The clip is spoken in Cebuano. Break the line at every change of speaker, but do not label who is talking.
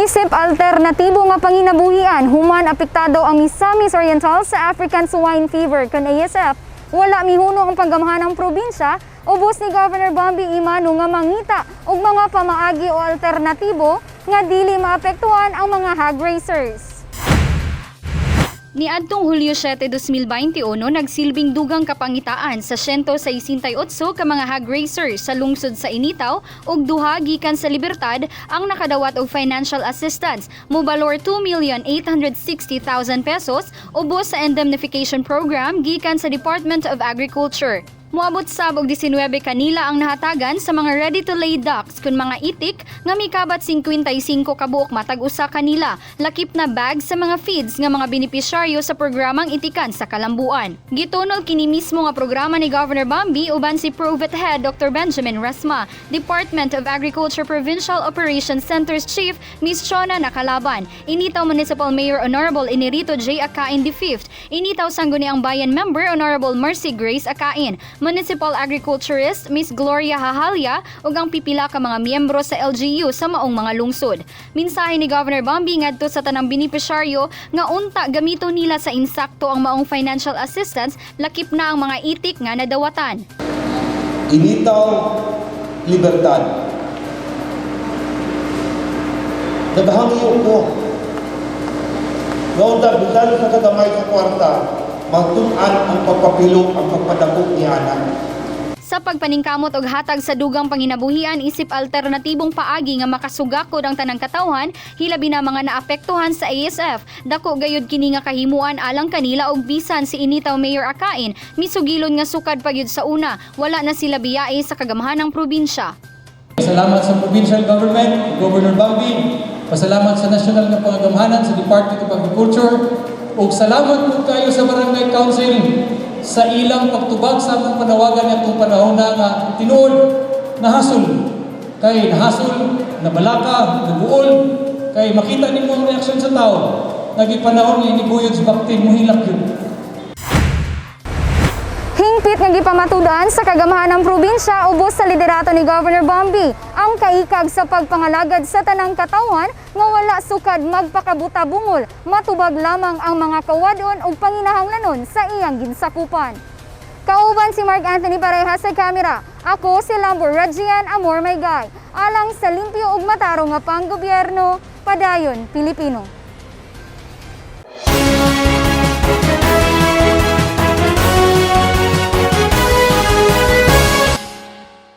Isip alternatibo nga panginabuhian human apektado ang Misamis Oriental sa African Swine Fever kon ASF, wala mihuno ang panggamhanang probinsya ubos ni Governor Bambi Emano nga mangita og mga pamaagi o alternatibo nga dili maapektuhan ang mga hog raisers.
Niadtong Hulyo 7, 2021, nagsilbing dugang kapangitaan sa 168 ka mga hog raisers sa lungsod sa Initao ug duha gikan sa Libertad ang nakadawat og financial assistance mobalor 2,860,000 pesos ubos sa indemnification program gikan sa Department of Agriculture. Moabot sab og 19 kanila ang nahatagan sa mga ready-to-lay ducks kun mga itik nga mikabat 55 ka buok matag usa kanila, lakip na bag sa mga feeds nga mga benepisyaryo sa programang Itikan sa Kalambuan. Gitunol kini mismo nga programa ni Governor Bambi uban si Provet Head Dr. Benjamin Resma, Department of Agriculture Provincial Operations Centers Chief Ms. Chona Nakalaban, Initao Municipal Mayor Honorable Enerito J. Acain V, Initao Sangguniang Bayan Member Honorable Mercy Grace Acain, Municipal Agriculturist Miss Gloria Hahalya ug ang pipila ka mga miyembro sa LGU sa maong mga lungsod. Mensahe ni Governor Bambi ngadto sa tanang benepisyaryo nga unta gamito nila sa insakto ang maong financial assistance, lakip na ang mga itik nga nadawatan.
Initaw, Libertad. Nagahangyo ko nga unta bisan sa kagamay sa kwarta, magtun-an ang pagpapilo, ang pagpadako ni ana.
Sa pagpaningkamot og hatag sa dugang panginabuhian isip alternatibong paagi nga makasugakod ang tanang katawhan, hilabi na mga naapektuhan sa ASF. Dako gayud kini nga kahimuan alang kanila og bisan si Initao Mayor Acain misugilon nga sukad pa gyud sa una, wala na sila biyae sa kagamhanang probinsya.
Salamat sa provincial government, Governor Bambi. Pasalamat sa national nga pangagamhanan sa Department of Agriculture. Ug salamat pud kayo sa Barangay Council sa ilang pagtubag sa among panawagan atong panahon na nga tinuod nahasol. Kay nahasol, nabalaka, nabuol, kay makita nimo ang reaksyon sa tao. Nagipanahon nga iniguyod sa baktin, muhilak yun.
Hingpit nga gipamatudan sa kagamhanang probinsya ubos sa liderato ni Governor Bambi ang kaikag sa pagpangalagad sa tanang katawhan nga wala sukad magpakabuta-bungol, matubag lamang ang mga kawadon ug panginahanglanon sa iyang ginsakupan. Kauban si Mark Anthony Pareja sa kamera. Ako si Lambo Rajian Amor Maygay. Alang sa limpyo ug matarong nga panggobyerno, padayon Pilipino.